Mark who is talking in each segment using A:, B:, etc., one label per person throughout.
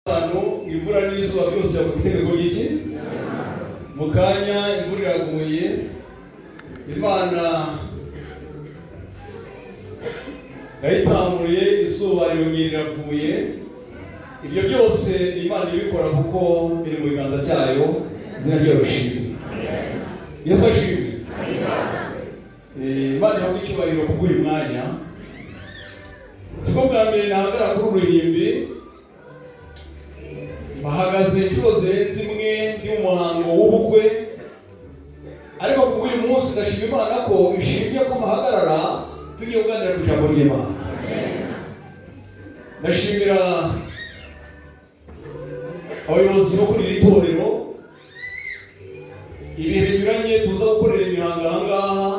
A: Gatanu imvura n'izuba byose ku itegeko ry'iki mu kanya imvura iraguye. Imana yayitamuye, izuba rirongera riravuye. Ibyo byose Imana ibikora kuko biri mu biganza byayo. Izina ryayo rishimwe. Yesu ashimwe. Imana ihabwe icyubahiro kubw'uyu mwanya. Siko bwa mbere nahagara kuri uru ruhimbi, bahagaze inshuro zirenze imwe ndi mu muhango w'ubukwe, ariko kubw'uyu munsi ndashima Imana ko ishimye ko mpahagarara tugiye kuganira ku ijambo ry'Imana. Ndashimira abayobozi bo kuri iri torero, ibihe binyuranye tuza gukorera imihango aha ngaha.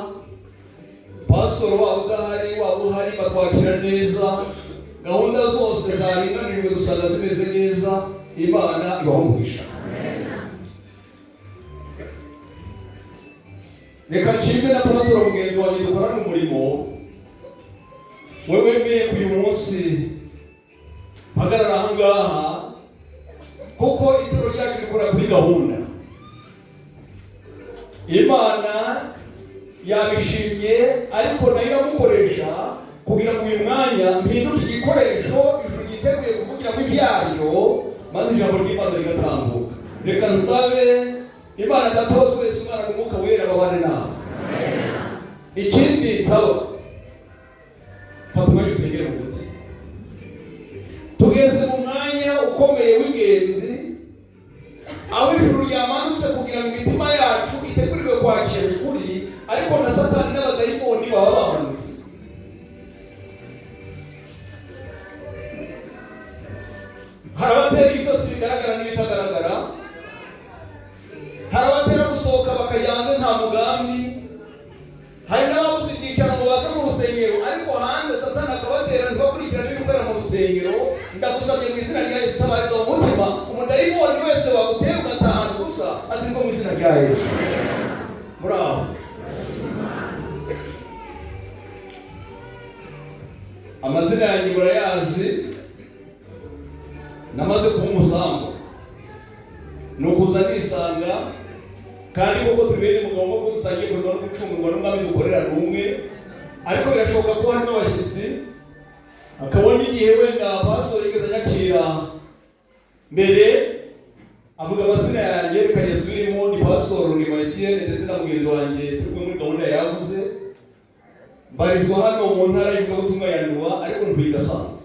A: Pasitoro waba udahari, waba uhari, batwakira neza. Gahunda zose zaringanirijwe dusanga zimeze neza. Imana ibaha umugisha. Reka nshime na pasitoro mugenzi wanjye dukorana umurimo, we wemeye ko uyu munsi mpagarara aha ngaha, kuko itorero ryacu rikora kuri gahunda. Imana yabishimye, ariko nayo iramukoresha kugira ngo uyu mwanya mpinduke igikoresho ijuru ryiteguye kuvugiramo ibyayo, maze ijambo ry'Imana rigatambuka. Reka nsabe Imana Data wa twese, Umwana n'Umwuka Wera babane natwe. Ikindi nsaba, fata umwanya usengere mu mutima. Tugeze mu mwanya ukomeye w'ingenzi, aho ijuru ryamanutse kugira ngo imitima yacu itegurirwe kwakira ukuri, ariko na Satani n'abadayimoni baba bamanutse. Hari abatera ibitotsi bigaragara n'ibitagaragara, hari abatera gusohoka bakajya hanze nta mugambi, hari n'ababuze ibyicaro ngo baze mu rusengero, ariko hanze Satani akabatera ntibakurikirane ibiri gukorera mu rusengero. Ndagusabye mu izina rya Yesu, utabariza mu mutima umudayimoni wese waguteye ugatahana ubusa, atsindwa mu izina rya Yesu. Muri aho amazina yanjye murayazi, namaze kuba umusambu, ni ukuza nisanga, kandi koko turi bene mugabo nk'uko dusangiye kurwa no gucungurwa n'umwami dukorera ni umwe. Ariko birashoboka ko harimo abashyitsi, akabona igihe wenda pastor yigeze anyakira mbere avuga amazina yanjye, reka nyasubiremo. Ni Pastor Rugema Etienne ndetse na mugenzi wanjye turi kumwe muri gahunda yavuze. Mbarizwa hano mu ntara y'ivugabutumwa ya Nduba, ariko ntuye Gasanze.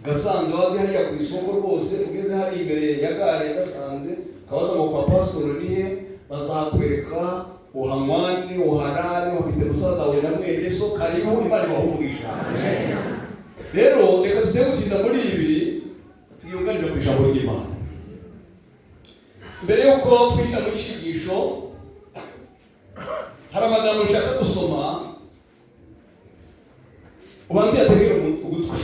A: Gasanze wazi hariya ku isoko rwose, ugeze hari imbere ya gare ya Gasanze ukabaza ngo kwa pastor ni he, bazakwereka, uhamwane uharare, uhafite musaza wawe na mwene so. Karibu, Imana ibahe umugisha. Rero reka tujye gutinda muri ibi, twiyunganire ku ijambo ry'Imana. Mbere y'uko twinjira mu cyigisho, hari amagambo nshaka gusoma, ubanze uyategere ugutwi.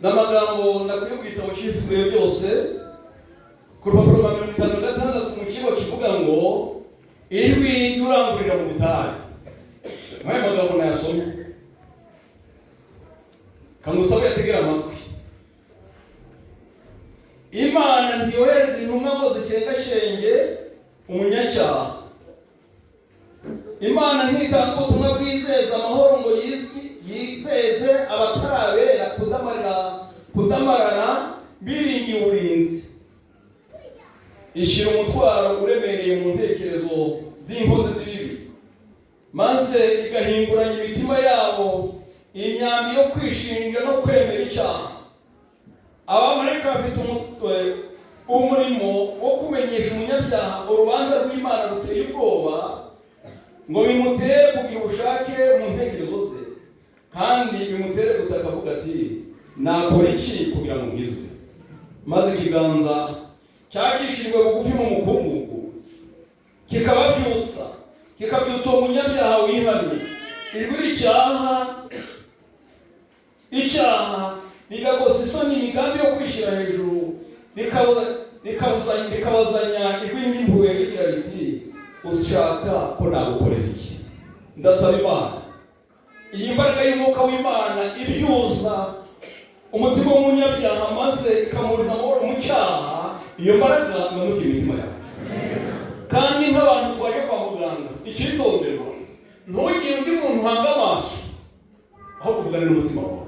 A: Ni amagambo nakuye mu gitabo cy'ifuzo byose, ku rupapuro rwa 56, mu kigo kivuga ngo ijwi ry'urangururira mu butayu. Nk'aya magambo nayasomye, kamusabe yategera amatwi. Imana ntiyohereza intumwa ngo zishengashenge umunyacyaha. Imana ntitanga ubutumwa bwizeza amahoro ngo yizeze abatarabera kudamarara biringiye uburinzi. Ishyira umutwaro uremereye mu ntekerezo z'inkozi z'ibibi, maze igahinguranya imitima yabo imyambi yo kwishinja no kwemera icyaha. Abamarayika bafite umurimo wo kumenyesha umunyabyaha urubanza rw'Imana ruteye ubwoba, ngo bimutere kugira ubushake mu ntekerezo ze, kandi bimutere gutaka avuga ati nakora iki kugira ngo nkizwe. Maze ikiganza cyacishijwe bugufi mu mukungugu kikababyutsa, kikabyutsa uwo munyabyaha wihannye. Ijwi ricyaha icyaha rigakoza isoni imigambi yo kwishyira hejuru, rikabazanya ijwi ry'impuhwe rigira riti ushaka ko nagukorera iki? Ndasaba Imana iyi mbaraga y'umwuka w'Imana ibyuza umutima w'umunyabyaha maze ikamuriza amahoro mu cyaha. Iyo mbaraga imanukiye imitima yacu. Kandi nk'abantu twaje kwa muganga, icyitonderwa, ntugire undi muntu uhanga amaso aho kuvugana n'umutima wawe.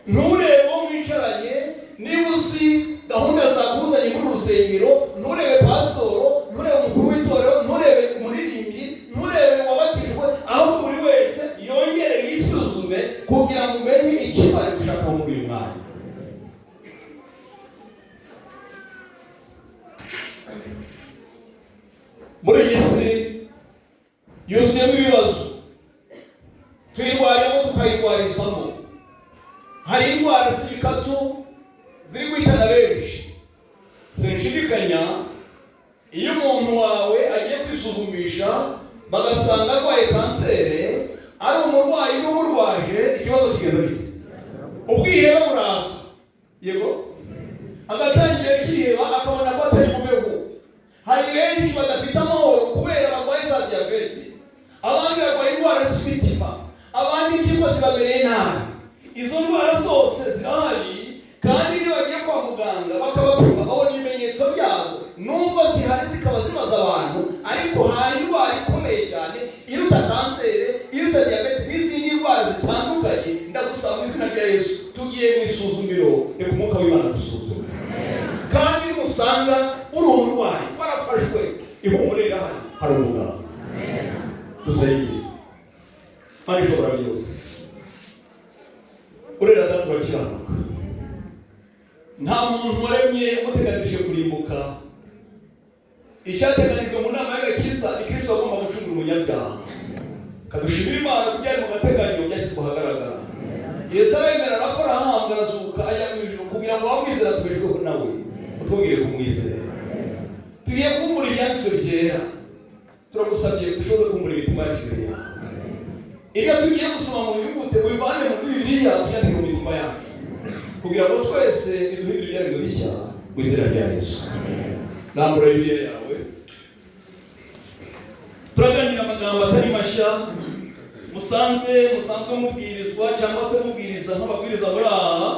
A: Nturebe uwo mwicaranye. Niba uzi gahunda zakuzanye muri rusengero, nturebe pasitoro, nturebe umukuru w'itorero, nturebe umuririmbyi, nturebe uwabatijwe, ahubwo buri wese yongere yisuzume kugira ngo umenye icyo bari gushakaho muri uyu mwanya. Muri iyi si yuzuyemo ibibazo, tuyirwaramo tukayirwarizamo. Hari indwara z'ibikatu ziri guhitana benshi. Sinshidikanya, iyo umuntu wawe agiye kwisuzumisha bagasanga arwaye kanseri, ari umurwayi n'umurwaje, ikibazo kigenda gite? Ubwihebe buraza, yego, agatangira akiheba, akabona ko atari bubeho. Hari benshi badafite amahoro kubera barwaye za diyabete, abandi barwaye indwara z'imitima, abandi impyiko zibamereye nabi. Izo ndwara zose zirahari, kandi iyo bagiye kwa muganga bakabapima babona ibimenyetso byazo, nubwo zihari zikaba zimaze abantu. Ariko hari indwara ikomeye cyane iruta kanseri, iruta diyabete n'izindi ndwara zitandukanye. Ndagusaba mu izina rya Yesu, tugiye mu isuzumiro, reka umwuka w'Imana dusuzume. Kandi nimusanga uri umurwayi warafashwe, ihumure rirahari, hari umuganga. Dusenge. Mana ishobora byose, urera Data urakiranuka, nta muntu waremye umuteganije kurimbuka. Icyateganijwe mu nama y'agakiza ni Kristo agomba gucungura umunyabyaha. Kadushimira Imana ko byari mu gateganyo byashyizwe ahagaragara. Yesu aremera, arapfa, arahambwa, arazuka, ajya mu ijuru kugira ngo abamwizera tubeshweho nawe. Utwongere kumwizera. Tugiye kumbura ibyanditswe byera, turagusabye dushobore kumbura imitima yacu imbere yawe. Ibyo tugiye gusoma mu nyugute ubivane muri Bibiliya ubyandike mu mitima yacu, kugira ngo twese iduhindure ibyaremwe bishya mu izina rya Yesu. Rambura Bibiliya yawe, turaganira amagambo atari mashya musanze musanzwe mubwirizwa cyangwa se mubwiriza nk'ababwiriza muri aha.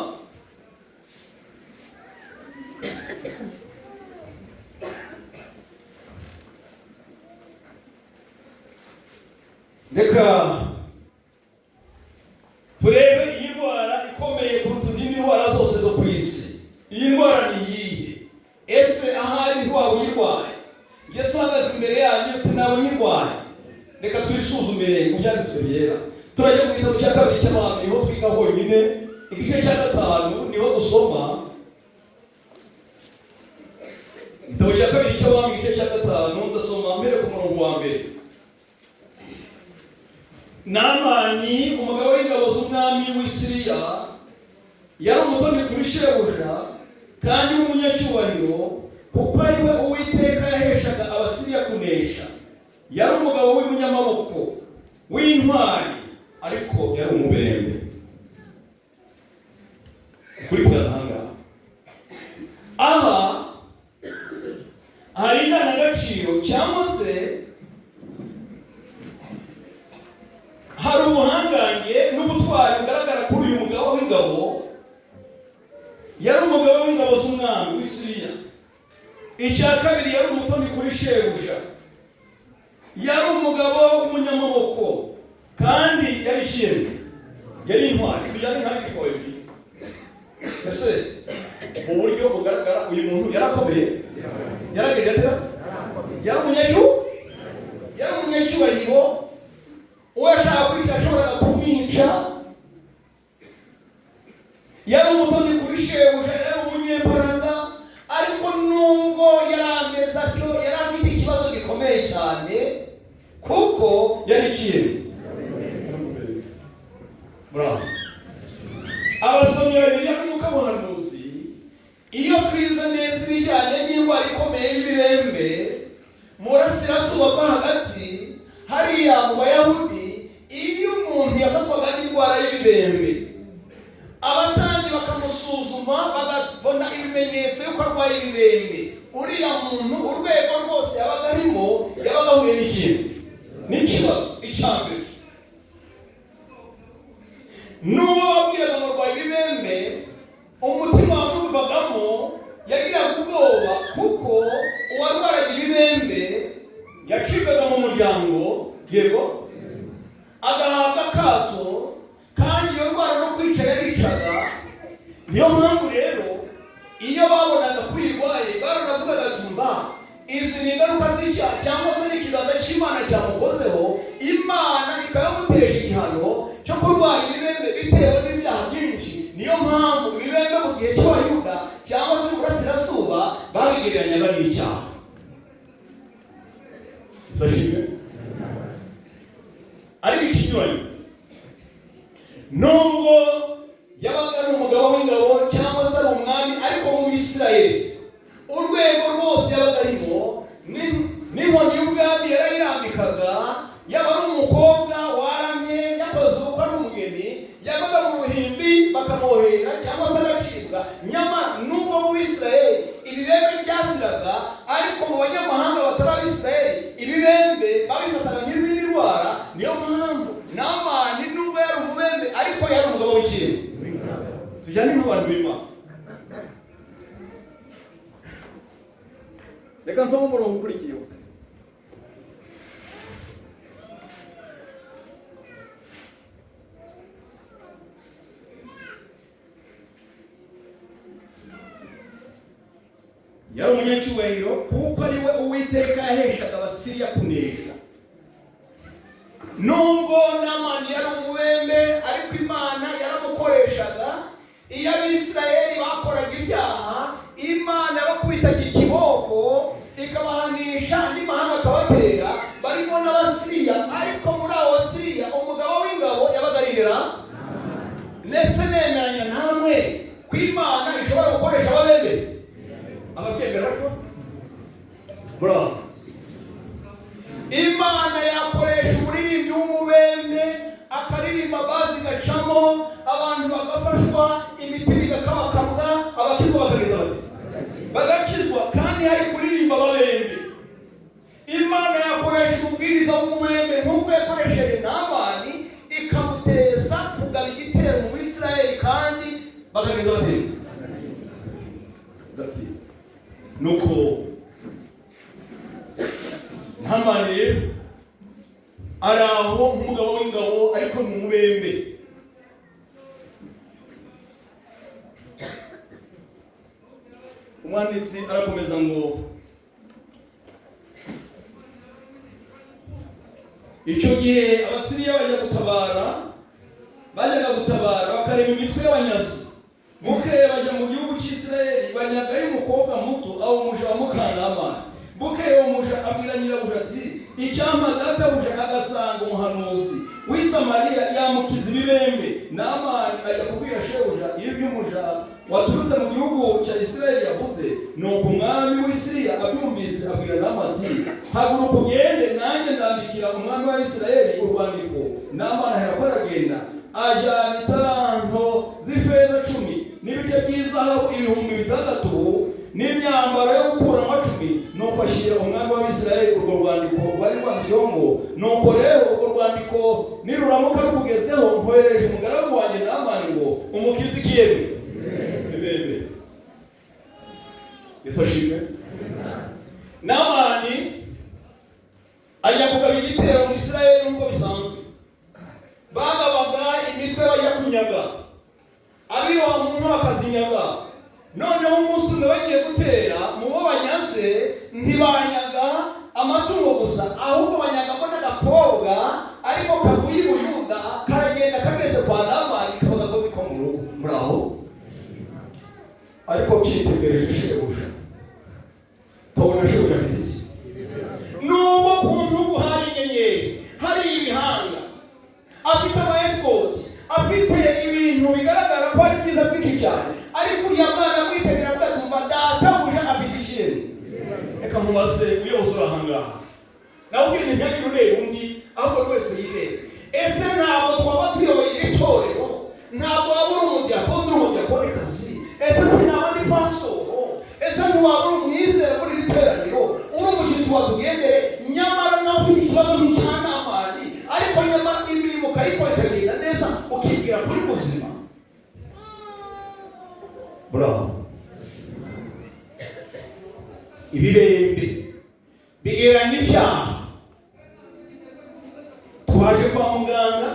A: Reka turebe iyi ndwara ikomeye kuruta izindi ndwara zose zo ku isi. Iyi ndwara ni iyihe? Ese ahari ndwara uyirwaye? Yesu ahagaze imbere yanyu, sinaba nyirwaye? Reka twisuzumire mu byanditswe byera. Turajya mu gitabo cya kabiri cy'Abami, niho twiga honyine, igice cya 5 niho dusoma. Igitabo cya kabiri cy'Abami, igice cya 5, ndasoma mbere ku murongo wa mbere. Naamani umugabo w'ingabo z'umwami w'i Siriya yari umutoni kuri shebuja kandi w'umunyacyubahiro, kuko ari we Uwiteka yaheshaga Abasiriya kunesha. Yari umugabo w'umunyamaboko w'intwari, ariko yari umubembe. Kurikirana ahangaha, aha hari indangagaciro cyangwa se hari ubuhangange n'ubutwari bugaragara kuri uyu mugabo w'ingabo. Yari umugabo w'ingabo z'umwami w'i Siriya. Icya kabiri, yari umutoni kuri shebuja, yari umugabo w'umunyamaboko, kandi yari ikiyembe, yari intwari. Tujyane nka bibiri. Ese mu buryo bugaragara uyu muntu yarakomeye, yaragendera, yari umunyacyubahiro. Uwo yashaka kwica yashoboraga kumwica. Yari umutoni kuri shebuja, yari umunyembaraga, ariko nubwo yari ameze atyo, yari afite ikibazo gikomeye cyane, kuko yari ikiyembe. Abasomyi ba Bibiliya n'umwuka w'ubuhanuzi, iyo twize neza ibijyanye n'indwara ikomeye y'ibibembe mu burasirazuba bwo hagati, hariya mu Bayahudi, iyo umuntu yafatwaga n'indwara y'ibibembe, abatambyi bakamusuzuma bakabona ibimenyetso y'uko arwaye ibibembe, uriya muntu urwego rwose yabaga arimo yabaga ahuye n'ikintu n'ikibazo. Icya mbere, n'uwo wabwiraga ngo arwaye ibibembe Niyo mpamvu rero iyo babonaga ko uyirwaye, baranavugaga tumva izi ni ingaruka z'icyaha cyangwa se n'ikiganza cy'Imana cyamukozeho, Imana ikaba yamuteje igihano cyo kurwara ibibembe bitewe n'ibyaha byinshi. Niyo mpamvu ibibembe mu gihe cy'Abayuda cyangwa se mu burasirazuba babigereranyaga n'icyaha. Isashimwe ariko ikinyuranye, nubwo yabaga ari umugabo w'ingabo cyangwa se ari umwami, ariko mu Bisirayeli urwego rwose yabaga arimo, n'inkoni y'ubwami yarayirambikaga. Yaba ari umukobwa waramye yakoze ubukwe, ari umugeni, yabaga mu ruhimbi bakamwohera cyangwa se agacibwa. Nyamara nubwo mu Bisirayeli ibibembe byaziraga, ariko mu banyamahanga batari Abisirayeli ibibembe babifataga nk'izindi ndwara. Niyo mpamvu Namani nubwo yari umubembe, ariko yari umugabo w'ikintu. Tujyane nk'abantu b'Imana. Reka nsome umurongo ukurikiyeho. Yari umunyacyubahiro kuko ari we Uwiteka yaheshaga Abasiriya kunesha. Nubwo Namani yari umubembe, ariko Imana yaramukoreshaga. Iyo Abisirayeli bakoraga ibyaha, Imana yabakubitaga ikiboko ikabahanisha andi mahanga akabatera, barimo n'Abasiriya. Ariko muri abo Basiriya umugabo w'ingabo yabaga aririra. Ndetse nemeranya namwe ko Imana ishobora gukoresha ababembe, ababyemera ariko muraho. Imana yakoresha umuririmbyi w'umubembe akaririmba, bazi igacamo, abantu bagafashwa, imitima igakabakabwa, abakizwa bakagenda bati bagakizwa, kandi hari kuririmba ababembe. Imana yakoresha umubwiriza w'umubembe nk'uko yakoresheje Namani, ikamuteza kugaba igitero mu Bisirayeli, kandi bakagenda bati gatsinda. Nuko Namani rero ari aho nk'umugabo w'ingabo, ariko ni umubembe. Umwanditsi arakomeza ngo icyo gihe Abasiriya bajya gutabara, bajyaga gutabara bakareba imitwe y'abanyazi. Bukeye bajya mu gihugu cy'Isirayeli, banyagayo umukobwa muto, aho umuja wa muka Namani. Bukeye uwo muja abwira nyirabuja ati: "Icyampa databuja agasanga umuhanuzi w'i Samariya, yamukiza ibibembe." Namani ajya kubwira shebuja iby'umuja waturutse mu gihugu cya Isirayeli yavuze. Nuko umwami w'i Siriya abyumvise abwira Namani ati: "Haguruka ugende, nanjye ndandikira umwami wa Isirayeli urwandiko." Namani aherako aragenda, ajyana italanto z'ifeza 10 n'ibice by'izahabu 6000 n'imyambaro yo gukuranwa 10. Nuko ashyira umwami w'Abisirayeli urwo rwandiko rwari rwanditsweho ngo: "Nuko rero urwo rwandiko niruramuka rukugezeho, mpohereje umugaragu wanjye Namani ngo umukize ikiyeme ibembe." Yesu ashimwe. Namani ajya kugaba igitero mu Isirayeli nk'uko bisanzwe. Bagabaga imitwe bajya kunyaga, abiroha mu nka bakazinyaga. Noneho umunsi umwe bagiye gutera, mu bo banyaze ntibanyaga amatungo gusa, ahubwo banyagamo n'agakobwa, ariko kavuye i Buyuda, karagenda kageze kwa Namani kaba gakoze ko mu rugo. Muri aho ariko kitegereje shebuja, kabona shebuja afite iki. Nubwo ku ntugu hari inyenyeri, hari ibihanga, afite ama escort, afite ibintu bigaragara ko ari byiza byinshi cyane, ariko uriya mwana amwitegera avuga ati: "Umva, databuja afite ikintu." Reka nkubaze, uyobozi uri ahangaha, nawe ubwira ntihagire ureba undi, ahubwo buri wese yirebe. Ese ntabwo twaba tuyoboye iri torero? Ntabwo waba uri umudiyakoni, uri umudiyakonikazi? Ese sinaba ndi pasitoro? Ese ntiwaba uri umwizera muri iri teraniro, uri umushyitsi watugendere, nyamara nawe ufite ikibazo nk'icya Namani, ariko nyamara imirimo ukayikora ikagenda neza, ukibwira kuri muzima? Bravo. Ibibembe bigereranya ibyaha. Twaje kwa muganga,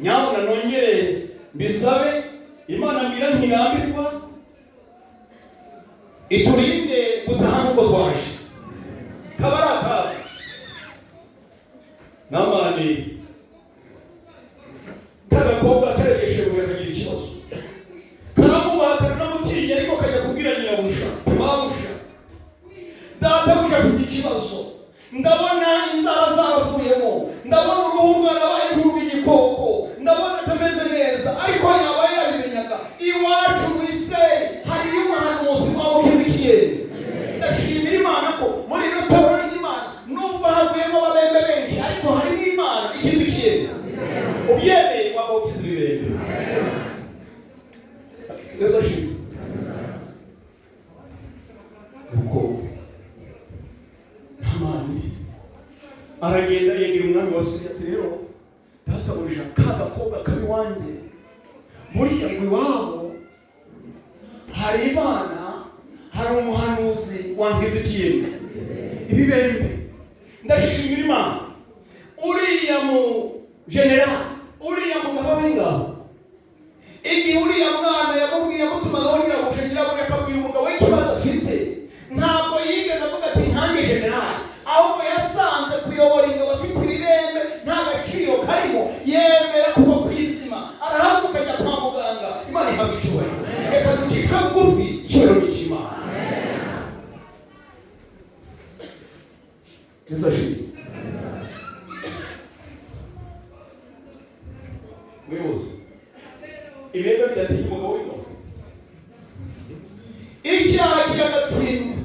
A: nyabuna nongere mbisabe. Imana mbwira ntirambirwa, iturinde gutaha nk'uko twaje. Kaba ari akaga. Namani k'agakobwa karegesheje kagira ikibazo, karamubaha, karanamutinya, ariko kajya kubwira nyirabuja: "Mabuja, databuja afite ikibazo. Ndabona inzara zaravuyemo, ndabona uruhu rwarabaye nk'urw'igikoko, ndabona atameze neza." Ariko yaba yabimenyaga, iwacu mu Isirayeli hariyo umuhanuzi waba ukize ikiyeri. Ndashimira Imana ko muri ino torero ry'Imana, nubwo havuyemo ababembe benshi, ariko hari n'Imana ikize ikiyeri. Ubyemeye waba ukize ibibembe. Yesu ashimwe. Nuko Namani aragenda yegera umwami wa Siriya ati: "Rero databuja, ka gakobwa kabi wanjye, buriya ngo iwabo hari Imana, hari umuhanuzi wangiza ikiyeri, ibibembe." Ndashimira Imana, uriya mu general, uriya mugabo w'ingabo, igihe uriya mwana yamubwiye, amutumagaho nyirabuja, nyirabuja akabwira umugabo w'ikibazo afite, ntabwo yigeze avuga ati: "Nkange general", ahubwo yasanze kuyobora ingabo afite ibibembe nta gaciro karimo, yemera kuva ku izima, arahaguruka ajya kwa muganga. Imana ihabwa icyubahiro. Reka ducishwe bugufi, icyubahiro ni icy'Imana. Yesu ashimwe. Muyobozi, ibihembe bidatinya umugabo w'ingabo, icyaha kiragatsindwa.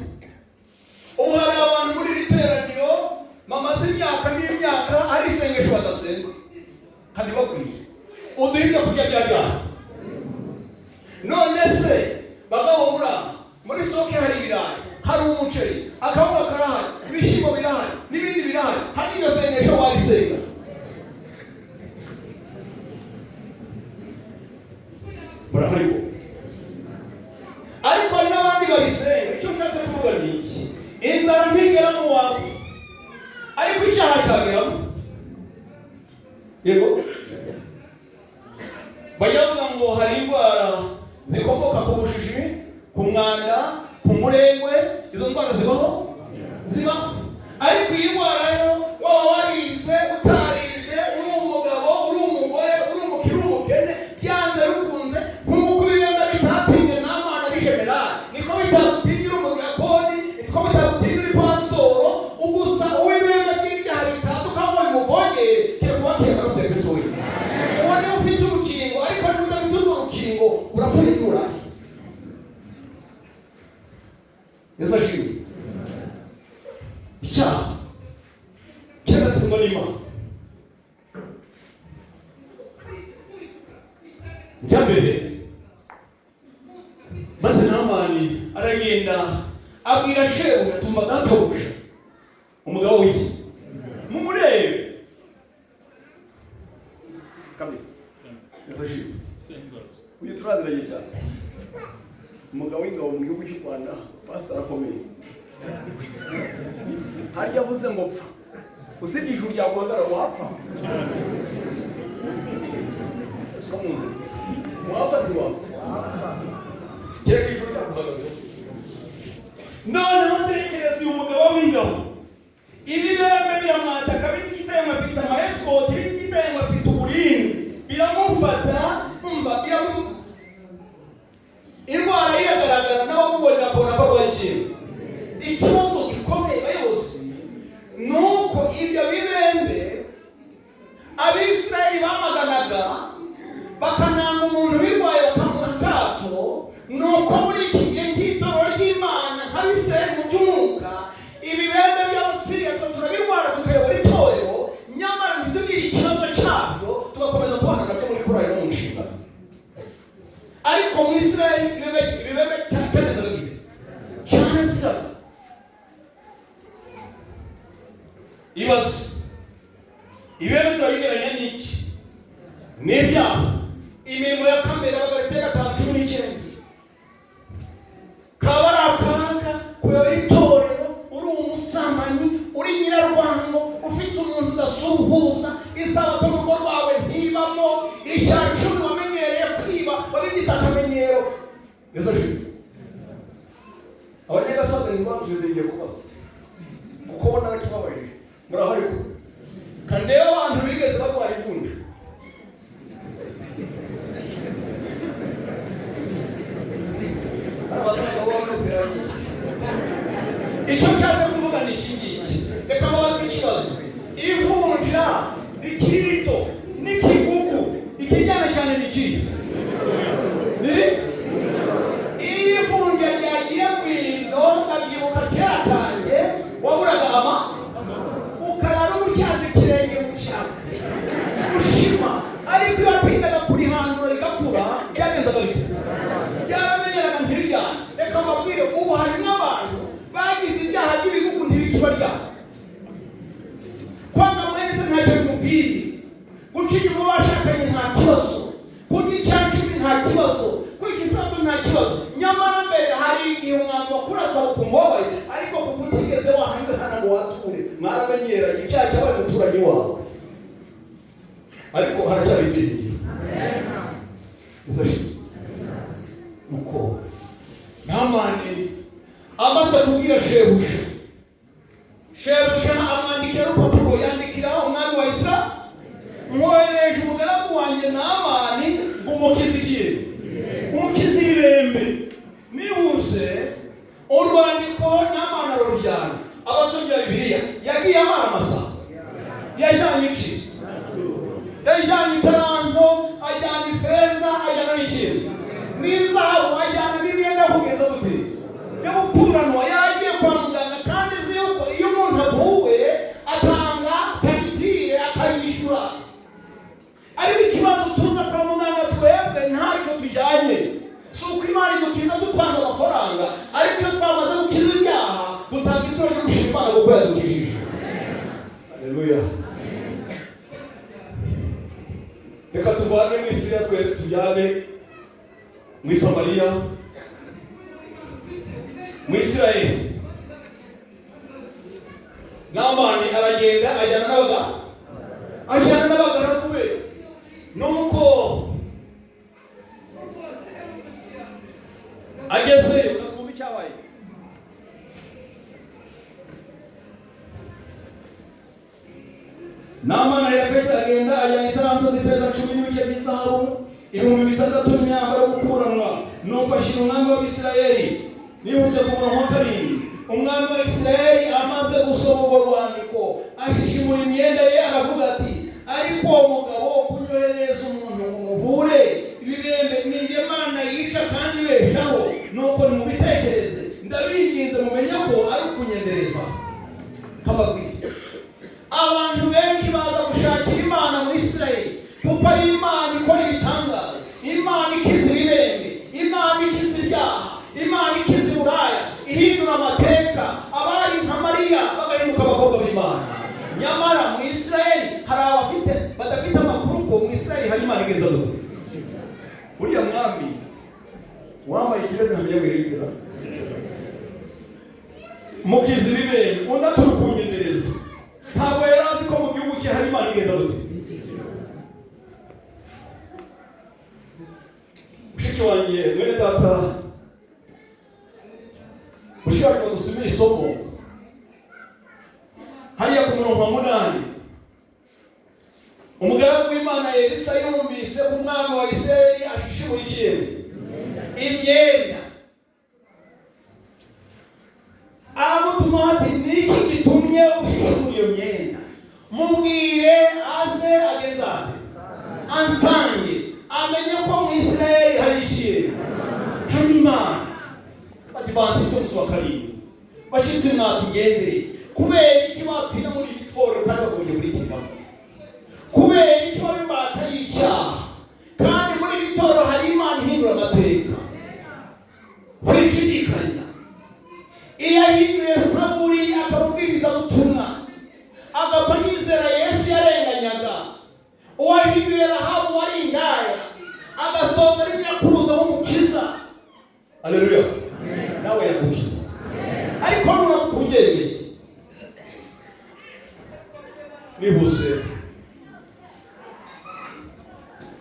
A: Ubu hari abantu muri iri teraniro bamaze imyaka n'imyaka ari isengesho badasenga kandi bakwiye uduha ibyo kurya bya ryari. None se bagabo, muri aha muri soke hari ibirayi, hari umuceri, akawunga karahari, ibishyimbo birahari, n'ibindi birahari, hari iryo sengesho warisenga? Murahari bo, ariko hari n'abandi babisenga. Icyo nshatse kuvuga ni iki: inzara ntigera mu wawe, ariko icyaha cyageramo. Yego, bajya bavuga ngo hari indwara zikomoka ku bujiji, ku mwanda, ku murengwe. Izo ndwara zibaho, ziba, ariko iyi ndwara yo, waba warize, utarize, uri umugabo, uri umugore, uri umukire, uri umukene, byanze bikunze, nk'uko ibibembe bitatinye Namani ari general, niko bitagutinyira umudiyakoni, niko bitagutinyira uri pasitoro. Ugusa uw'ibibembe by'ibyaha bitanduka ngo bimuvogere, kereka uwakira amaraso ya Kristo wenyine. Uwo niwe ufite urukingo, ariko niba udafite urwo rukingo, urapfuye, nturaye. Yesu ashimwe. Icyaha kiragatsindwa n'Imana. Njya mbere, maze Namani aragenda abwira shebuja: "Tuma databuja, umugabo w'iki, mumurebe kabiri." Yesu ashimwe. Uyu turaziranye cyane, umugabo w'ingabo mu gihugu cy'u Rwanda, pastor arakomeye. Harya avuze ngo pfa, usibye ijuru ryaguhagarara, wapfa? Siko mu nzira wapfa, ntiwapfa, kereka ijuru ryaguhagazeho. Noneho ntekereza uyu mugabo w'ingabo, ibibembe biramwataka, bititaye ngo afite ama escort, bititaye ngo afite uburinzi, biramufata, mba biramu indwara iragaragara, n'abamubonye bakabona ko arwaye ikintu. Ikibazo gikomeye, bayobozi, ni uko ibyo bibembe Abisirayeli bamaganaga, bakananga umuntu ubirwaye, bakamuha akato, ni uko muri iki gihe cy'itorero ry'Imana, nk'Abisirayeli mu by'umwuka, ibibembe by'Abasiriya twe turabirwara, tukayobora itorero, nyamara ntitugire ikibazo cyabyo, tugakomeza kubana nabyo muri korali no mu nshingano. Ariko mu Isirayeli ibibembe cyagezaga gize cyaziraga. Ibaze, ibibembe turabigereranya n'iki? N'ibyaha, imirimo ya kamere. Abagalatiya 5:19. Kaba ari akaga kuyobora itorero uri umusambanyi, uri nyirarwango, ufite umuntu udasuhuza, isabato mu rugo rwawe ntibamo, icya cumi wamenyereye kwiba, wabigize. Yesu ashimwe. Abanyagasaza ntibansubize, ngiye kubaza kuko bo narakibabajije. Muraho? Ariko kandeba abantu bigeze barwara ivunja. Hari abasaza bo bameze. Icyo nshatse kuvuga ni iki ngiki. Reka mbabaze ikibazo: ivunja rikiri rito n'ikigugu, ikiryana cyane ni ikihe? Niri iyo ivunja ryagiye mu ino, ndabyibuka kera kanjye, waburaga ama ukarara ubutyaza ikirenge mu cyaro ushima. Ariko iyo watindaga kurihandura rigakura, byagenzaga bite? Byaramenyeraga, ntiriryane. Reka mbabwire, ubu hari n'abantu bagize ibyaha by'ibigugu, ntibikibarya. Kwanga mwene se ntacyo bimubwiye, guca inyuma washakanye nta kibazo, kurya icya 10 nta kibazo, kwica isato nta kibazo. Nyamara mbere hari igihe umwanda wakurasaba ukumva ubabaye, ariko kuko utigeze wahanywe hano ngo wature, mwaramenyeranye, icyaha cyabaye umuturanyi wawe. Ariko haracyari ibyiringiro. Nuko Namani amaze kubwira shebuja, shebuja amwandikira urupapuro, yandikira umwami wa Isirayeli: "Mwohereje umugaragu wanjye Namani ngo umukize ikintu, umukize ibibembe." Nihuse, urwandiko Namani ararujyana. Abasomyi ba Bibiliya, yagiye amara amasaha. Yajyanye iki? Yajyanye itaranto, ajyana ifeza, ajyana n'ikintu n'izahabu, ajyana n'imyenda yo kugenza gute? Yo gukuranwa. Yaragiye kwa muganga, kandi uzi yuko iyo umuntu avuwe atanga fagitire akayishyura. Ariko ikibazo, tuza kwa muganga twebwe ntacyo tujyanye. Si uko Imana idukiza dutanze amafaranga, ariko iyo twamaze gukiza ibyaha dutanga ituro ryo gushima Imana kuko yadukijije. Haleluya! Reka tuvane mu Isiriya, twe tujyane mu Isamariya, mu Isirayeli. Namani aragenda, ajyana n'abagaragu be. Nuko agezeyo, twumve icyabaye. Namani aherako aragenda, ajyana itaranto z'ifeza 10 n'ibice by'izahabu 6000 n'imyambaro yo gukuranwa. Nuko ashyira umwami w'Abisirayeli. Nihuse, ku murongo wa 7: umwami wa Isirayeli amaze gusoma urwo rwandiko, ashishimura imyenda ye, aravuga ati: "Ariko uwo mugabo kunyoherereza umuntu ngo muvure ibibembe, ni njye Mana yica kandi ibeshaho? Nuko nimubitekereze, ndabinginze, mumenye ko ari ukunyendereza." Kababwira, abantu benshi baza gushakira Imana mu Isirayeli kuko ari Imana ikora ibitangaza, Imana ikiza ibibembe, Imana ikiza ibyaha, Imana ikiza uburaya, ihindura amateka, abari nka Mariya bagahinduka abakobwa b'Imana. Nyamara mu Isirayeli hari abafite badafite amakuru ko mu Isirayeli hari Imana igeza gute. Uriya mwami wambaye ikirezi nkamenya ngo mukiza ibibembe, undi aturi kunyendereza, ntabwo yari azi ko mu gihugu cye hari Imana igeza gute. Mushiki wanjye, mwene data, mushiki wacu badusomeye isomo hariya ku murongo wa 8: umugaragu w'Imana Elisa yumvise ko umwami wa Isirayeli ashishimuye ikintu, imyenda, aramutuma ati: "Niki gitumye ushishimura iyo myenda? Mubwire aze ageze ate ansange, amenye ko mu Isirayeli hari ikintu, hari Imana." Badivantisi umunsi wa 7, bashyitsi mwatugendere, kubera iki bapfira muri iri torero kandi bagombye kurikiramo? Kubera iki baba imbata y'icyaha kandi muri iri torero hari Imana ihindura amateka? Sinshidikanya, iyo ahinduye Sawuli akamubwiriza butumwa agapfa yizera Yesu yarenganyaga, uwahinduye Rahabu wari indaya agasoza ari nyakuruza w'umukiza, aleluya, nawe yagukiza. Ariko nuramuka ubyemeye. Nihuse,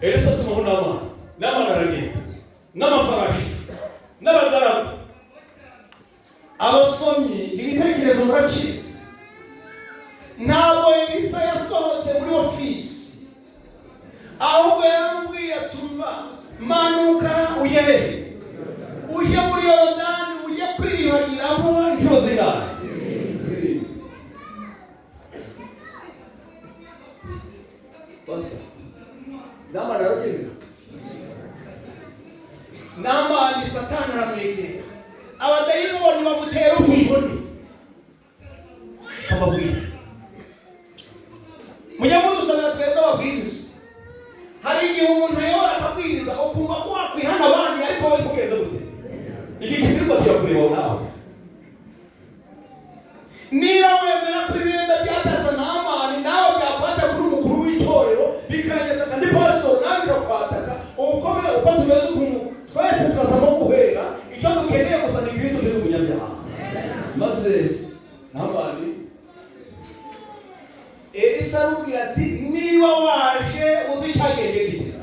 A: Elisa atumaho Namani, Namani aragenda n'amafarashi. Manuka ujye hehe? Ujye muri Yorodani, ujye kwiyuhagiramo inshuro zingahe? Zirindwi. Pastor, Namani arabyemera. Namani Satani aramwegera, abadayimoni bamutera ubwibone. Kababwira, mujye mudusabira twebwe ababwiriza. Hari igihe umuntu ayobora akabwiriza ukumva ko wakwihana abandi, ariko wowe ntugenze gute? Iki kibwirwa kirakureba nawe. Niba wemera ko ibihembe byatatse Namani, nawe byakwata kuri umukuru w'itorero bikanyataka, ndi pastor nawe bikakwataka. Ubukomere uko tumeze ukuntu twese turasaba guhera, icyo dukeneye gusa ni Kristo ukiza umunyabyaha. Maze Namani, Elisa aramubwira ati niba waje uzi icyagenje gite,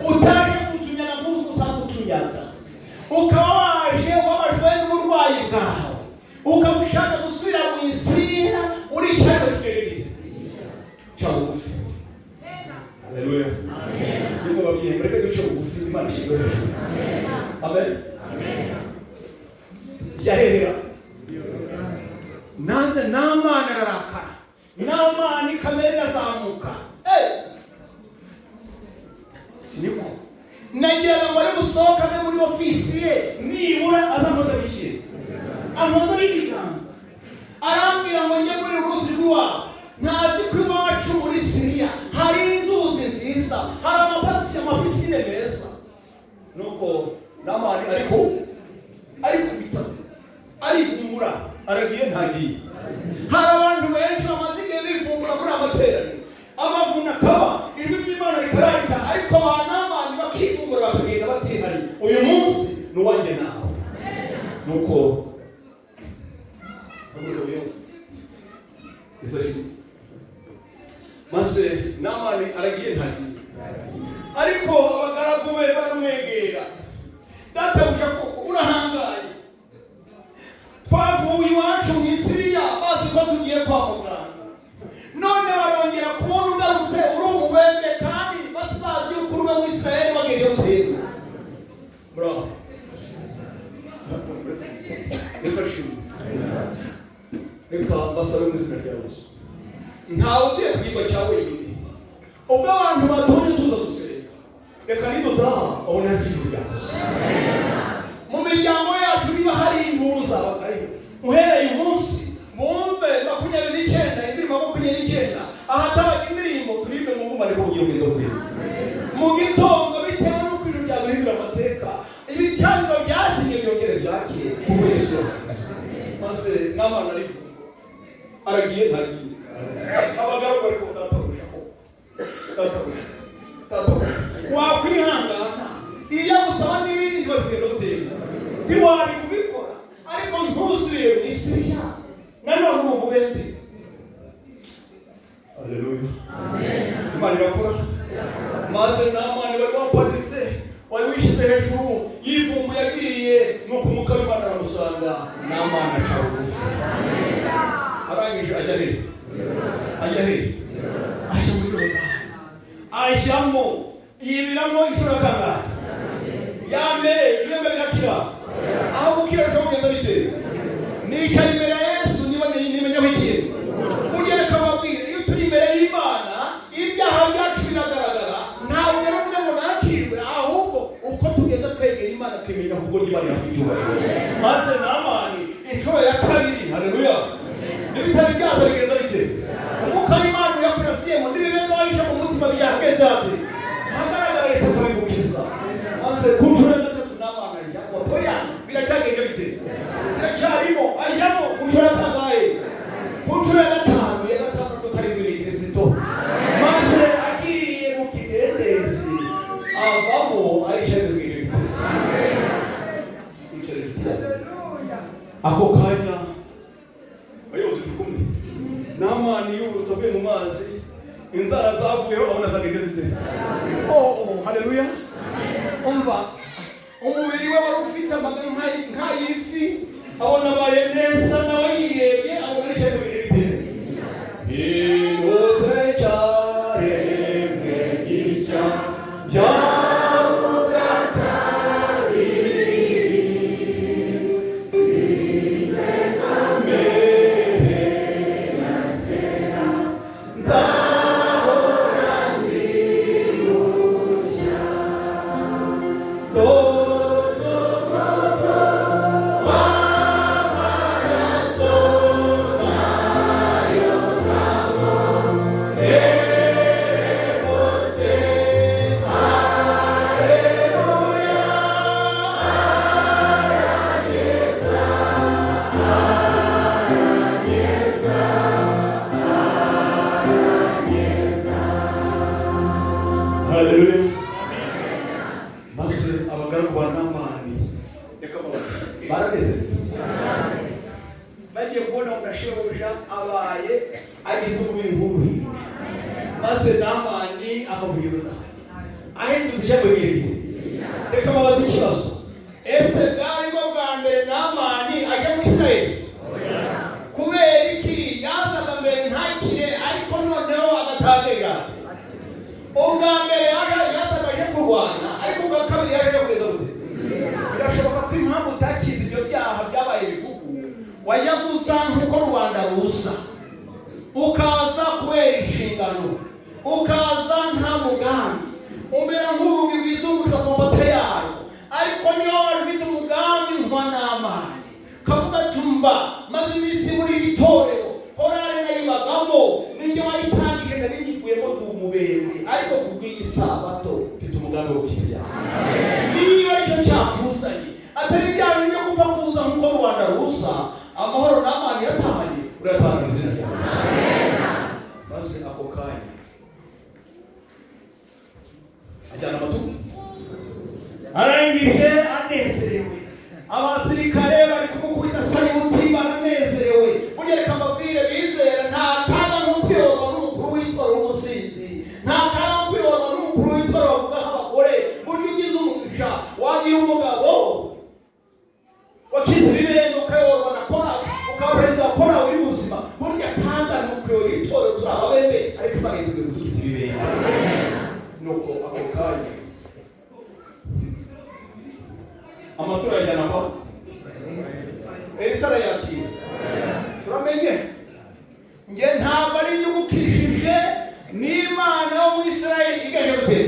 A: utaje kutunyaga nk'uzi usanzwe utunyaga, ukaba waje wabajwe n'uburwayi bwawe, ukaba ushaka gusubira mu isi, uri icyago kigeze gite? Ca bugufi. Haleluya. Nibwo babwiye, mureke duce bugufi, Imana ishyirwe hejuru. Amen. Yahera naze Namani ararakara, Namani kamere irazamuka. Niko nagira ngo ari gusohoka muri ofisi ye, nibura azamuza ikintu, amuza ibiganza, arambwira ngo njye muri ruzi rw'iwabo. Ntazi ko iwacu muri Siriya hari inzuzi nziza, hari amapisine meza. Nuko Namani ariko arikubita, arivumbura, aragiye ntagiye. Hari abantu benshi bamaze igihe bivumbura muri amateraniro, amavuna akaba, ijwi ry'Imana rikararika, ariko ba Namani bakivumbura bakagenda batihariye. Uyu munsi ni uwanjye nawe. Nuko maze Namani aragiye ntagiye, ariko abagaragu be baramwegera, databuja koko urahangaye, twavuye iwacu mu Isiriya bazi ko tugiye kwa muganga, none barongera kubona ugarutse uri umubembe, kandi basi bazi yuko uri umwe w'Isirayeli wagenje gutera. Bravo. Reka mbasabe mu izina rya Yesu, ntawe utuye ku kirwa cya wenyine. Ubwo abantu batonye tuza gusenga, reka nidutaha babona ijuru ryakoze mu miryango yacu. Niba hari inkuru zabagayo, uhereye umunsi mwumve 29, indirimbo 29, ahatabaga indirimbo turirimbe mu nguma, ariko bugiye kugeza gutera mu gitondo, bitewe n'uko ijuru ryaduhindura amateka, ibicaniro byasinye byongere byakire, kuko Yesu yahagaze. Maze Namani arivuga, aragiye ntagiye. Abagaragu ariko databuja ko databuja, databuja, wakwihangana iyo agusaba n'ibindi ntibabigeza gutera, ntiwari kubikora, ariko ntusubire mu Isiriya nanone uri umubembe. Haleluya. Imana irakora. Maze Namani wari wapanitse, wari wishyize hejuru, yivumbuye agiye, nuko umwuka w'Imana aramusanga, Namani aca bugufi. Arangije ajya he? Ajya he? Ajya muri Yorodani, ajyamo, yibiramo inshuro kangahe? Ya mbere ibembe birakira, aho gukira bishobora kugenda bite? Nicaye imbere ya Yesu niba nimenyeho ikintu. Burya reka mbabwire, iyo turi imbere y'Imana ibyaha byacu biragaragara, ntabwo rero kugira ngo nakirwe, ahubwo uko tugenda twegera Imana twimenya ahubwo ry'Imana icyubahiro. Maze Namani inshuro ya kabiri, haleluya, n'ibitari byaza bigenda bite? Umwuka w'Imana uyakurasiyemo, n'ibibembe wahishe mu mutima byagenze bite? Ahagaragara Yesu akabigukiza. Maze ku nshuro ya gatatu Namani ajya otoya, biracyagenje bite? Biracyarimo, ajyamo ku nshuro ya kangahe? Ku nshuro ya gatanu, ya gatandatu karindwi ni Kristo. Maze agiye mu kidendezi avamo aricaye mu bite? Yicaye inshuti yawe. Ako kanya abayobozi turi kumwe, Namani yubutse avuye mu mazi, inzara zavuyeho, abona zageze zite? Oh, haleluya. Umva, umubiri we wari ufite amagara nk'ay'ifi, abona abaye neza, nawe yirebye abona aricaye mu bintu bite? Hindutse cyaremwe gishya byavuga. Haleluya. Maze abagaragu ba Namani, reka mbabaze, baranezerewe bagiye kubona unashebuja abaye agize umubiri nk'uruhinja. Maze Namani ava mu Yorodani ahinduza ijambo rirerire. Reka mbabaze ikibazo: ese bwari bwo bwa mbere Namani aje mu Isirayeli? Kubera iki yazaga mbere ntakire, ariko noneho agatangira? Ubwa mbere yazaga aje kurwana, ariko ubwa kabiri yaje aje kugeza gute? Birashoboka ko impamvu utakize ibyo byaha byabaye ibigugu, wajya gusa nk'uko rubanda ruza, ukaza kubera inshingano, ukaza nta mugambi, umera nk'urugi rwizungurira ku mabata yayo. Ariko niyo wari ufite umugambi nka Namani, kavuga tumva maze iminsi muri iri torero, korale nayibagamo, ninjye wayitangije, nari nyiguyemo, ndi umubembe, ariko kubw'iyi sabato mfite umugambi wo gukira. Niba aricyo cyakuzanye, atari bya bintu byo gupfa kuza nk'uko rubanda ruza, amahoro n'amani yatahanye urayatahana mu izina rya Yesu. Maze ako kanya ajyana amatungo, arangije anezerewe. Abasirikare bari kumukubita sayuti, baranezerewe. Burya reka mbabwire bizera, nta kaga nko kuyoborwa n'umukuru w'itorero w'umusinzi, nta kaga nko kuyoborwa n'umukuru w'itorero bavugaho abagore. Burya ugize umugisha wagira umugabo wakize ibibembe, ukayoborwa na kora, ukaba perezida wa kora uri muzima. Burya kaga ni ukuyobora itorero turi ababembe, ariko Imana yiteguye kudukiza ibibembe. Nuko ako kanya amaturo ajyana kwa Elisa, arayakira. Turamenye nge ntabwo ari inyungu ukishije, n'Imana yo mu Isirayeli igaje gutera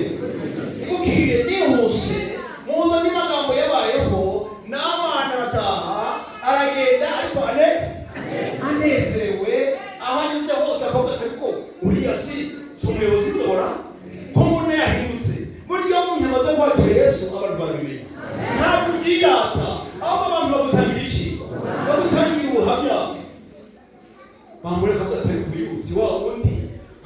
A: igukije nihuse. Muzi andi magambo yabayeho. Namani arataha, aragenda, ariko ane anezerewe. Aho anyuze hose akavuga ati: "Ariko uriya si umuyobozi w'ingabo ko mbona yahindutse?" Burya iyo umuntu amaze kwakira Yesu, abantu barabimenya. Ntabwo ubyirata, ahubwo abantu bagutangira iki? Bagutangira ubuhamya. Bamureka avuga ati: "Ariko uyu si wa wundi?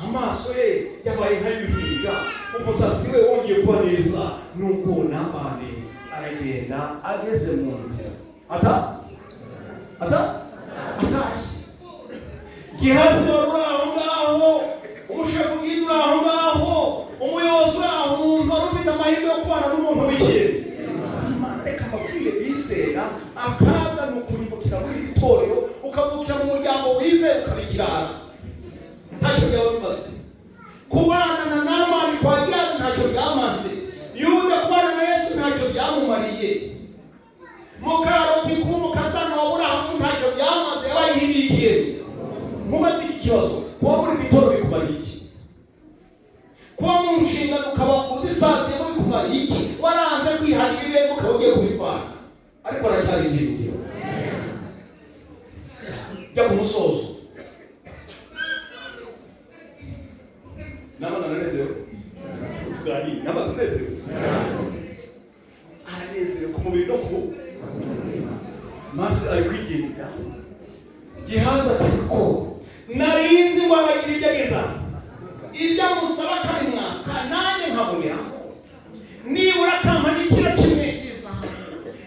A: Amaso ye yabaye nk'ay'uruhinja, umusatsi we wongeye kuba neza." Nuko Namani aragenda, ageze mu nzira ata ata atashye, Gihazi wari uri aho ngaho, umushefu bwite uri aho ngaho, umuyobozi uri aho, umuntu wari ufite amahirwe yo kubana n'umuntu w'ikintu Imana. Reka mbabwire bizera, akaga ni ukurimbukira muri iri torero, ukavukira mu muryango wizera ukabikirara, ntacyo byaba bimaze. Kubana na Namani kwa Gihazi ntacyo byamaze. Yuda kubana na Yesu ntacyo byamumariye. Mukaroti kuba umukazana wa Burahamu ntacyo byamaze, yabaye nk'ibikiye. Nkubaze iki kibazo: kuba muri iri torero bikumariye iki? Kuba mu nshingano ukaba uzisaziyemo bikumariye iki? Waranze kwihana ibibembe, ukaba ugiye kubivana, ariko aracyari ibyiringiro. Jya ku musozo. Namani aranezerewe, tuganire. Namani aranezerewe, aranezerewe ku mubiri no ku maze ari kwigendera. Gihazi ati: "Ko narinzi ngo aragira ibyo ageza, ibyo amusaba akabimwaka, nanjye nkaboneraho nibura akampa n'ikiro kimwe cyiza,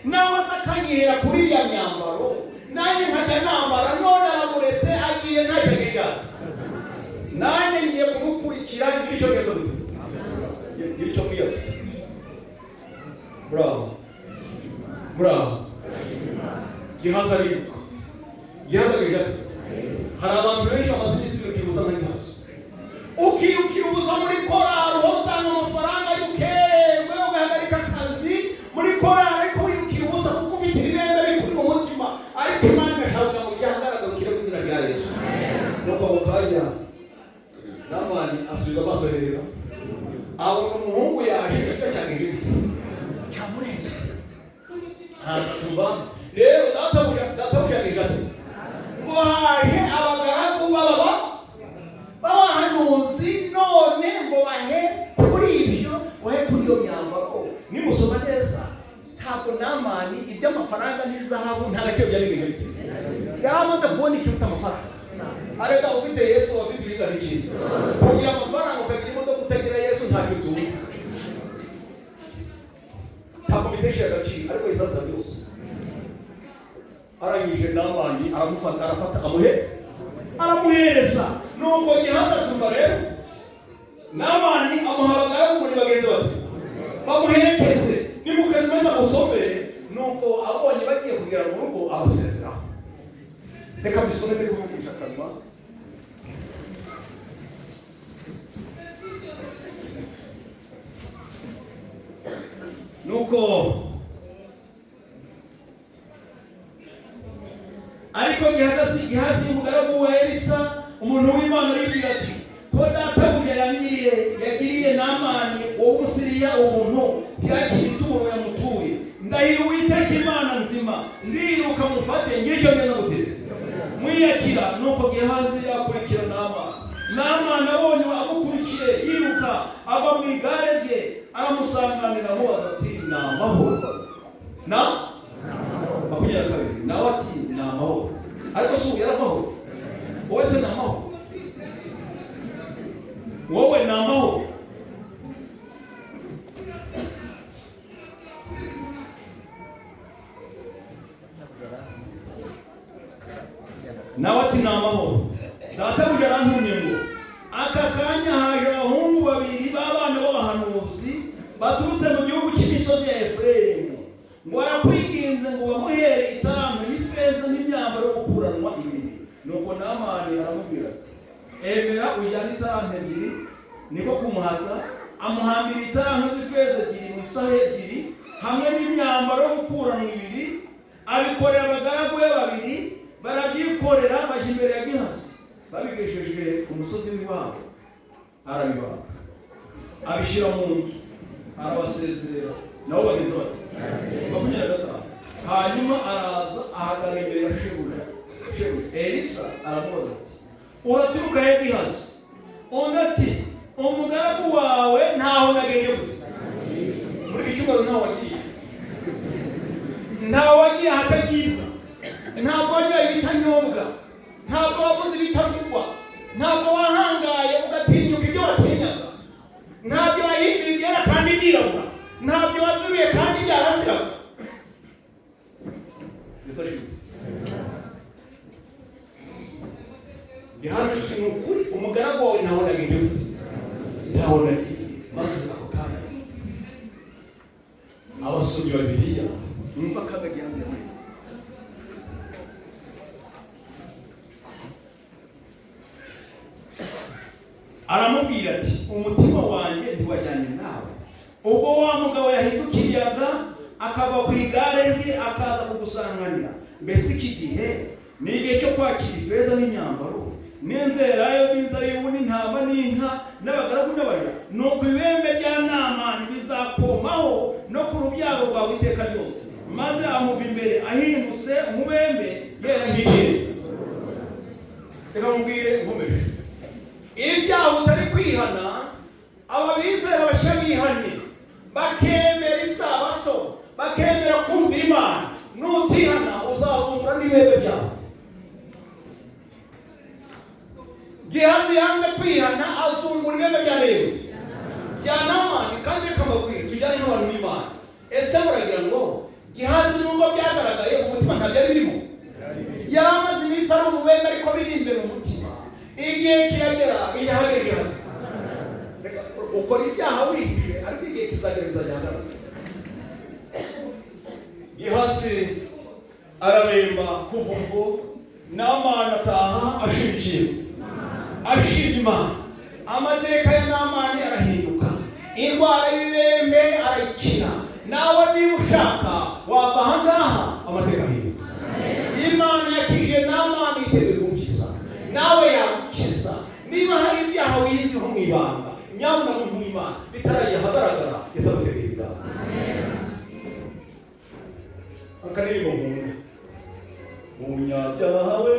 A: nawe se akanyihera kuri iriya myambaro, nanjye nkajya nambara. None aramuretse agiye ntacyo agenda, nanjye ngiye kumukurikira ngira icyo ngenza gute, ngira icyo mwiyaka." Muraho, muraho. Gihazi ariruka. Gihazi ariruka ati: "Hari abantu benshi bamaze iminsi birukira ubusa nka Gihazi." Ukirukira ubusa muri korali, uhora utanga amafaranga y'ukererwe, ugahagarika akazi muri korali, ariko wirukira ubusa kuko ufite ibibembe bikuri mu mutima. Ariko Imana igashaka kugira ngo ujye ukire mu izina rya Yesu. Nuko ako kanya Namani asubiza amaso hejuru, abona umuhungu yaje, icyo cyane gifite cyamurenze. Araza tumva rero databuja ati ngo haje abagaragu baba b'abahanuzi, none ngo bahe kuri ibyo, bahe kuri iyo myambaro. Nimusoma neza, ntabwo Namani iby'amafaranga n'izahabu nta gaciro byari bifite, yari amaze kubona ikiruta amafaranga. Arega ufite Yesu afite ibingana iki? Kugira amafaranga ukagira imodoka utagira Yesu ntacyo utunze, ntabwo bitesha agaciro, ariko Yesu aruta byose. Arangije Namani aramufata, arafata aramuhereza. Nuko Gehazi atumva rero Namani amuha abagaragu ngo ni bagenzi bate bamuherekeze, nimukomeza musome. Nuko abonye bagiye kugera mu rugo abasezeraho. Reka mbisome turi kuvugisha akanwa. Nuko ariko Gehazi umugaragu wa Elisa umuntu w'Imana aribwira ati ko databuja yagiriye Namani uwo Musiriya ubuntu, ntiyakira ituro yamutuye, ndahira Uwiteka Imana nzima, ndiruka mufate ngire icyo ngenda gute mwiyakira. Nuko Gehazi akurikira Namani. Namani abonye amukurikiye yiruka ava mu igare rye, aramusanganira amubaza ati ni amahoro? Na 22 nawe ati ni amahoro. Ariko si ubu yari amahoro? Wowe se ni amahoro? Wowe ni amahoro? Nawe ati ni amahoro. Databuja arantumye ngo aka kanya haje abahungu babiri b'abana b'abahanuzi baturutse mu gihugu cy'imisozi ya Efurayimu, ngo arakwinginze ngo bamuhere italanto y'ifeza n'imyambaro yo gukuranwa ibiri. Nuko Namani aramubwira ati emera ujyane italanto ebyiri. Niko kumuhata amuhambira italanto z'ifeza ebyiri mu isaha ebyiri hamwe n'imyambaro yo gukuranwa ibiri, abikorera abagaragu be babiri, barabyikorera bajya imbere ya Gehazi. Babigejeje ku musozi w'iwabo arabibaga, abishyira mu nzu, arabasezerera, nabo bagenzi bati 25. Hanyuma araza ahagarara imbere ya shebuja. Elisa aramubaza ati uraturuka he Gehazi? Undi ati umugaragu wawe ntaho nagenye gute. Muri iki cyumweru ntaho wagiye, ntaho wagiye ahatagibwa, ntabwo wanyoye ibitanyobwa, ntabwo wavuze ibitavugwa, ntabwo wahangaye ugatinyuka ibyo watinyaga, ntabyo wahinduye ibyera kandi byirabura, ntabyo wazuruye kandi byarasiraga. Gehazi ati ni ukuri umugaragu wawe ntaho nagenye gute, ntaho nagiye. Maze ako kanya abasomyi ba Bibiliya mwumva akaga Gehazi yamuye. Aramubwira ati umutima wanjye ntiwajyanye nawe. Ubwo wa mugabo yahindukiraga akava ku igare rye akaza kugusanganira, mbese iki gihe ni igihe cyo kwakira ifeza n'imyambaro n'inzerayo n'inzabibu n'intama n'inka n'abagaragu n'abaja? Nuko ibibembe bya Namani bizakomaho no ku rubyaro rwawe iteka ryose. Maze amuva imbere ahindutse umubembe yera nk'ikirere. Reka mubwire nkomeje, ibyaha utari kwihana, ababizera bashya bihanye bakemera isabato, bakemera kumvira Imana, nutihana uzazungura n'ibibembe byawe. Gehazi yanze kwihana azungura ibibembe bya rero bya Namani. Kandi reka mbabwire, tujyane n'abantu b'Imana. Ese muragira ngo Gehazi nubwo byagaragaye mu mutima ntabyo birimo? Yari amaze iminsi ari umubembe ariko biri imbere mu mutima. Igihe kiragera biyahagarira. Ukora ibyaha wihishe, ariko igihe kizagera bizajya ahagaragara. Gehazi arabemba kuva ubwo Namani ataha ashimye Imana. Amateka ya Namani arahinduka, indwara y'ibibembe arayikira. Nawe niba ushaka wava aha ngaha amateka ahindutse. Imana yakijije Namani iteguye kumukiza, nawe yagukiza. Niba hari ibyaha wiyiziho mu ibanga, nyabuna muntu w'Imana bitarajya ahagaragara, Yesu agutegeye ibiganza. Akaririmbo nkunda: "Munyabyaha we,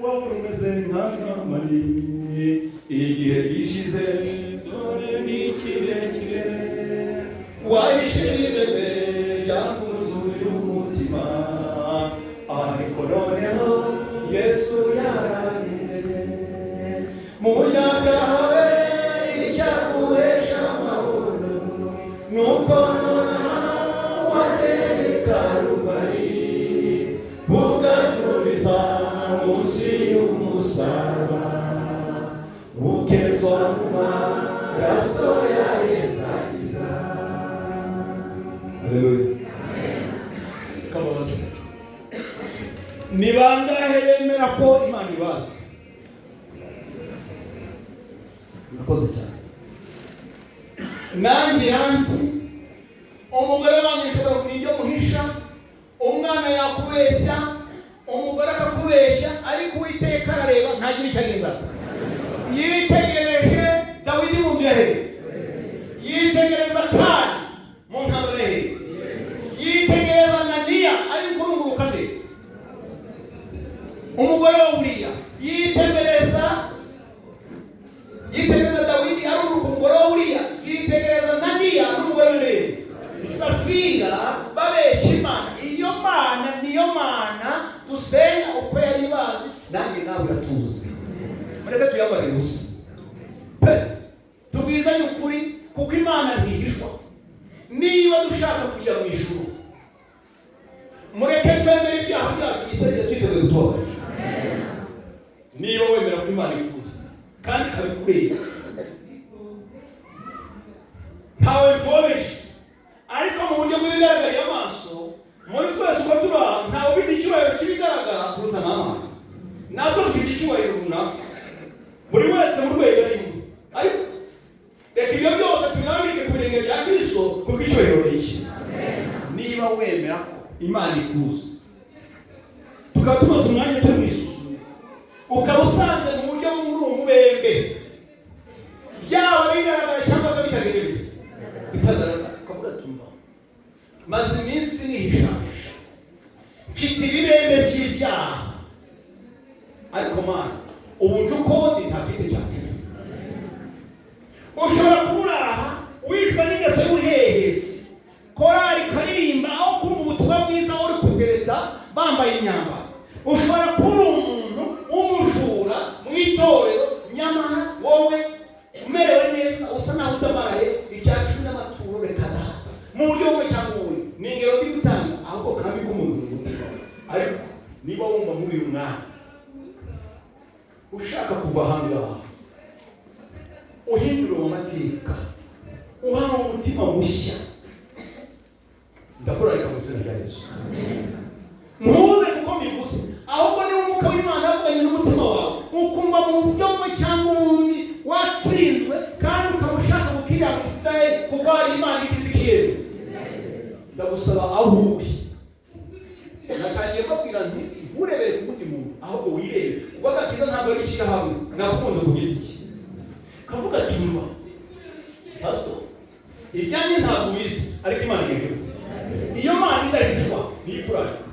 A: wari umeze nka Namani igihe gishize,
B: dore ni kirekire,
A: wahishe ibibembe byakuzuye umutima, ariko noneho Yesu yarabimenye. Munyabyaha we, icyaguhesha amahoro nuko nonaha wagera i Karuvari, ugaturiza munsi y'umusaraba, ukezwa mu maraso ya Yesu akiza." Haleluya! Kababazi, ni bangahe bemera ko Imana ibazi? Murakoze cyane. Nanjye iranzi. Umugore wanjye nshobora kugira ibyo muhisha, umwana yakubeshya, umugore akakubeshya, ariko Uwiteka arareba, ntagira icyo agenza. Yitegereje Dawidi mu nzu ya hehe? Yitegereza kandi mu ntambara ya hehe? Yitegereza Ananiya ari kurunguruka nde? Umugore wa Uriya. Yitegereza Dawidi arunguruka umugore wa Uriya, yitegereza Ananiya n'umugore we ndende Safira babeshya Imana. Iyo Mana niyo Mana dusenga. Uko yari ibazi, nanjye nawe iratuzi. Mureke tuyambarire ubusa pe, tubwizanye ukuri, kuko Imana ntihishwa. Niba dushaka kujya mu ijuru, mureke twemere ibyaha byacu, Yesu yiteguye kutubabarira. Niba wemera ko Imana ikuzi kandi ikabikureba, ntawe mfobeje, ariko mu buryo bw'ibigaragarira amaso, muri twese uko turi aha, ntawe ufite icyubahiro cy'ibigaragara kuruta Namani. Natwe dufite icyubahiro runaka, buri wese mu rwego arimo, ariko reka ibyo byose tubirambike ku birenge bya Kristo, kuko icyubahiro ni iki. Niba wemera ko Imana ikuzi, tukaba tumaze umwanya turi mu isuzumiro, ukaba usanze mu buryo bumwe uri umubembe, byaba bigaragara cyangwa se bitagenda bite bitagaragara, ukavuga ati: "Umva, maze iminsi nihishahisha, mfite ibibembe by'ibyaha, ariko Mana, ubu nje uko ndi, nta kindi cyakiza." Ushobora kuba uri aha wishwe n'ingeso y'ubuhehesi, korari ikaririmba, aho kumva ubutumwa bwiza uri kutereta bambaye imyambaro. Ushobora kuba uri umuntu w'umujura mu itorero, nyamara wowe umerewe neza, usa naho udamaraye icya cumi n'amaturo, reka data, mu buryo bumwe cyangwa ubundi. Ni ingero ndi gutanga, ahubwo kami k'umuntu mu mutima. Ariko niba wumva muri uyu mwanya ushaka kuva ahangaha uhindura mu mateka, uhawe umutima mushya, ndakurarika mu izina rya Yesu, ntuze kuko mbivuze, ahubwo niba Umwuka w'Imana avuganye n'umutima wawe, ukumva mu buryo bumwe cyangwa ubundi watsinzwe, kandi ukaba ushaka gukirira mu Israel, kuko hari Imana ikize ikiyembe, ndagusaba aho uri. Natangiye mbabwira nti nturebere ku wundi muntu, ahubwo wirebe, kuko agakiza ntabwo ari ishyirahamwe, nakukunda ku giti cye. Kavuga ati: "Mva pastor, ibyanjye ntabwo ubizi, ariko Imana igenda gute?" Iyo Mana idahishwa niyo ikurarika.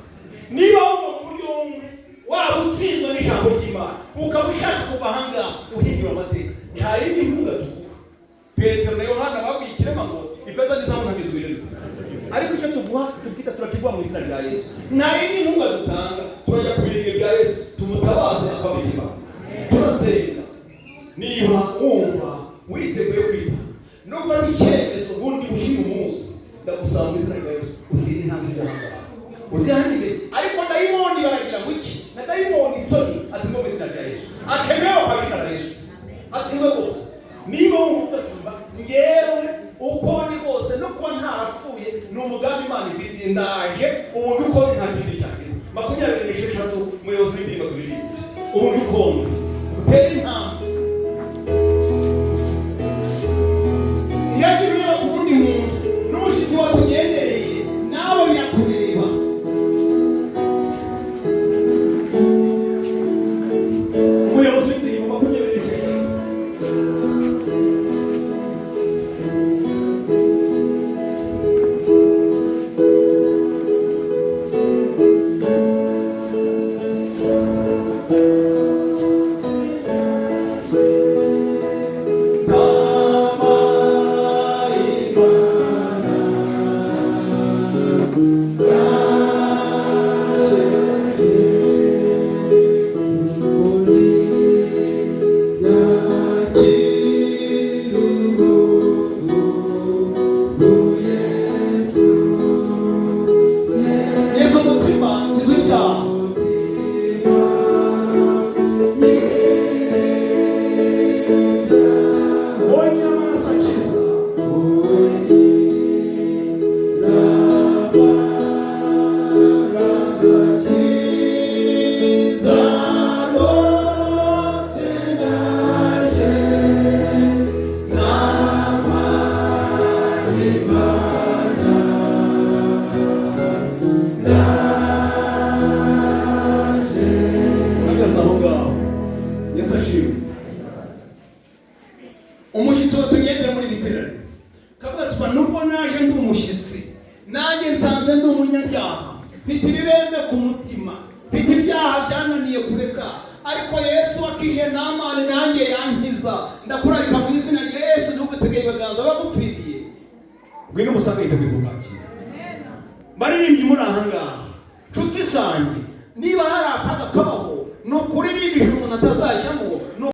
A: Niba wumva mu buryo bumwe waba utsinzwe n'ijambo ry'Imana, ukaba ushaka kuva ahangaha uhindura amateka, nta yindi nkunga tuguha. Petero na Yohana babwiye ikirema ngo: "Ifeza n'izahabu ntabwo tugire dute, ariko icyo tuguha tubyita turakiguha mu izina rya Yesu." Nta yindi nkunga dutanga, turajya ku birenge bya Yesu, tumutabaze akabika Imana. Turasenga. Niba wumva witeguye kwita no gufata icyemezo bundi bushya uyu munsi, ndagusaba mu izina rya Yesu, utere intambwe ijya ahangaha, uzi hano imbere. Ariko dayimoni baragira ngo iki? Na dayimoni isoni atsindwe mu izina rya Yesu, akemewe kwa jina la Yesu, atsindwe rwose. Niba wumva utumva ngewe uko ndi rwose, no kuba ntarapfuye ni umugambi Imana ifitiye, ndaje ubundi uko ndi, nta kindi cyagize. 26, umuyobozi w'indirimbo turirimbire ubundi uko ndi, utere intambwe. Ntiyajya ureba ku wundi muntu, n'umushyitsi watugendereye nawe birakureba. Umuyobozi w'indirimbo, 26.
C: Nsanze ndi umunyabyaha, mfite ibibembe ku mutima, mfite ibyaha byananiye kureka, ariko Yesu wakije Namani nanjye yankiza. Ndakurarika mu izina rya Yesu, ntugutegeye ibiganza bagupfiriye. Ngwino umusange, yiteguye kukwakira. Baririmbyi muri aha ngaha, nshuti zanjye, niba hari akaga kabaho, ni ukuririmba ijuru umuntu atazajyamo. Ni